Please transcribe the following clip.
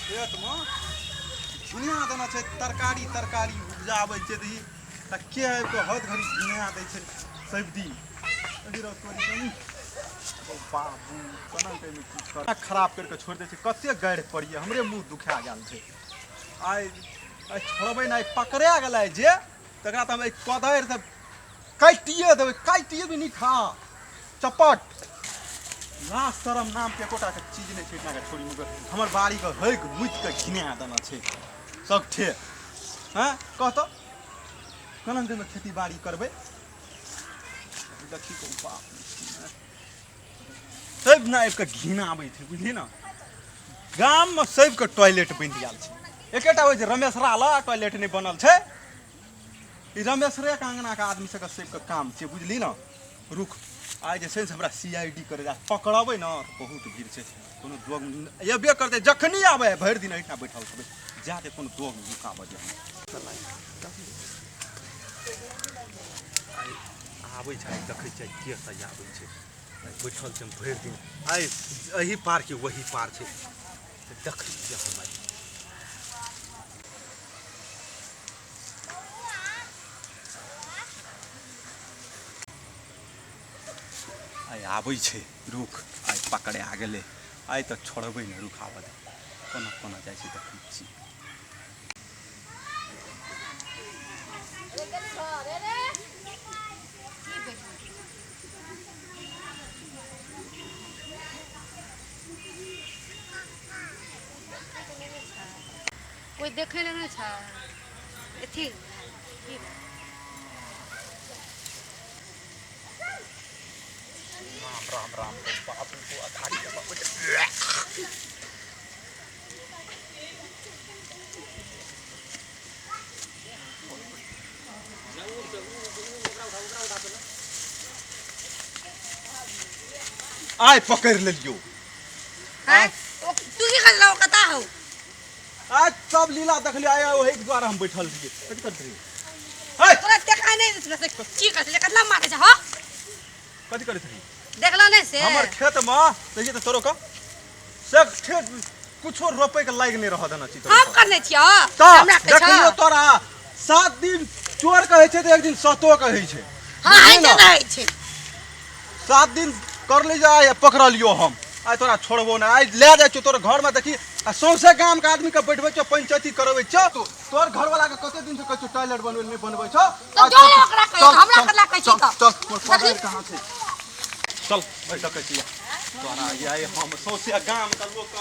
खेतमे घिना देने छै तरकारी तरकारी उपजाबै छै तऽ ई तऽ के आबि कऽ हद घड़ी घिना दै छै सब दिन अभी रह तोरी कनी ओ बाबू केना कऽ एहिमे की कर खराब करि कऽ छोड़ि दै छै कते गारि पड़ियै हमरे मुँह दुखा गेल छै आइ आइ छोड़बै नहि पकड़ा गेलै जे तकरा तऽ हम एहि कोदारिसँ काटिए देबै काटिए भी नहि खा चपट लाज शरम नामके एकोटाके चीज नहि छै एहिठामके छोड़ी मुके हमर बाड़ीके हगि मुति कऽ घिना देने छै सगठे हँ कह तऽ केना कऽ खेती बाड़ी करबै देखी कऽ बाप सब ने आबि कऽ घिना आबै छै बुझलियै ने गाममे सबके टॉयलेट बनि गेल छै एकेटा होइ छै रमेशरा लग टॉयलेट नहि बनल छै ई रमेशरेके अङ्गनाके आदमी सबके सबके काम छै बुझली ने रुक आइ जे छै ने हमरा सी I D करे पकड़बै ने तऽ बहुत भीड़ छै कोनो दोग एबे करतै जखनी आबै भरि दिन एहिठाम बैठल रहबै जाके कोनो दोग रुकाबऽ दे आइ आबै छै आइ देखै छियै के सही आबै छै आइ बैठल छै हम भरि दिन आइ एहि पार के वही पार छै देखै छियै हम आइ आइ आबै छै रुक आइ पकड़ा गेलै आइ तऽ छोड़बै नहि रुक आबऽ दे कोना कोना जाइ छै देखै छियै कोई देखै लए नहि छै अथी राम राम राम बाबू को अधारी आइ पकड़ि लेलियौ आँय तू की करलहो कता हौ आइ सब लीला देखलियै आइ ओहि दुआरे हम बैठल रहियै कथी करैत रहियै है तोरा देखा नहि दै छौ से की करै छलै कतला मारै छै हौ कथी करैत रहियै देखला नहि से हमर खेतमे देखिए तऽ तोरो के से खेत कुछो रोपै के लायक नहि रहऽ देना छी तोरो हम के। करने छियौ तऽ हमरा कहै छौ देखलियौ तोरा 7 दिन चोर कहै छै तऽ एक दिन सतो कहै छै हँ बुझलिही होइ ने छै रहै छै 7 दिन करली जा आइ पकड़लियो हम आइ तोरा छोड़बो नहि आइ लए जाइ छियौ तोर घरमे देखी आ सौंसे गामके आदमीके बैठबै छौ पंचायती करबै छौ तू तोर घरवाला के कते दिन से कहै छौ टॉयलेट बनबै नहि बनबै छौ तऽ आइ जो चल ओकरा कहै, चल हमरा चल कथी लए कहै छी चल तऽ? चल तोर देखी। पकड़ कहाँ छै चल बैठ सकै छी तोरा आइ हम सौंसे गामके लोक